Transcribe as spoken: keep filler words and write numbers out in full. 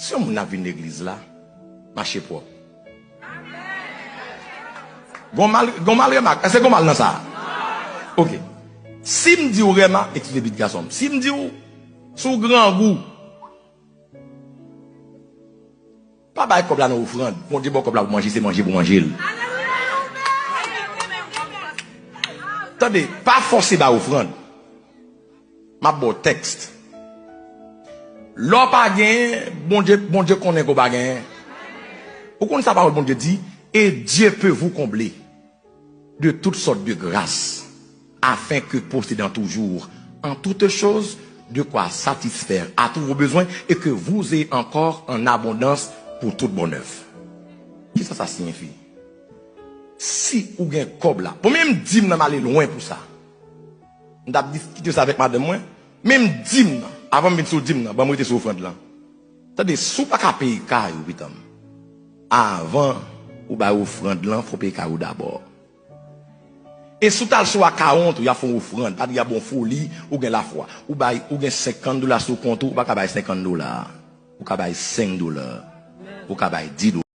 Yon moun ap vin legliz la, mache pwòp. Gon mal, gon mal remak. Èske gon mal nan sa? Ok. Si m di w remak, eskize bit gason m. Si m di w, si w grangou, pa bay kòb la nan ofrann. Bondye ba w kòb la pou manje, se manje pou manje l. Tande, pa fòse bay ofrann. M ap ba w tèks. Lè w pa genyen, Bondye, Bondye konnen ke w pa genyen. Ou konn sa pawòl Bondye di? Et Dieu peut vous combler de toutes sortes de grâces, afin que possédant toujours en toutes choses de quoi satisfaire à tous vos besoins et que vous ayez encore en abondance pour toute bonne œuvre. Kisa sa siyifi? Si ou gen kòb la, bon, menm dim nan m ale lwen pou sa. M t ap diskite sa avèk madanm mwen. Menm dim nan, avan m vin sou dim nan, ban m rete sou ofrann lan. Tande, si w pa ka peye kay ou, pitan m, avan ou bay ofrann lan, fò w peye kay ou dabò. E si w t al sou akawont ou, y ap fè yon ofrann, pa di y ap ba w foli, ou gen lafwa. Ou bay, ou gen senkant dola sou kont ou, ou pa ka bay senkant dola. Ou ka bay senk dola. Ou ka bay dis dola.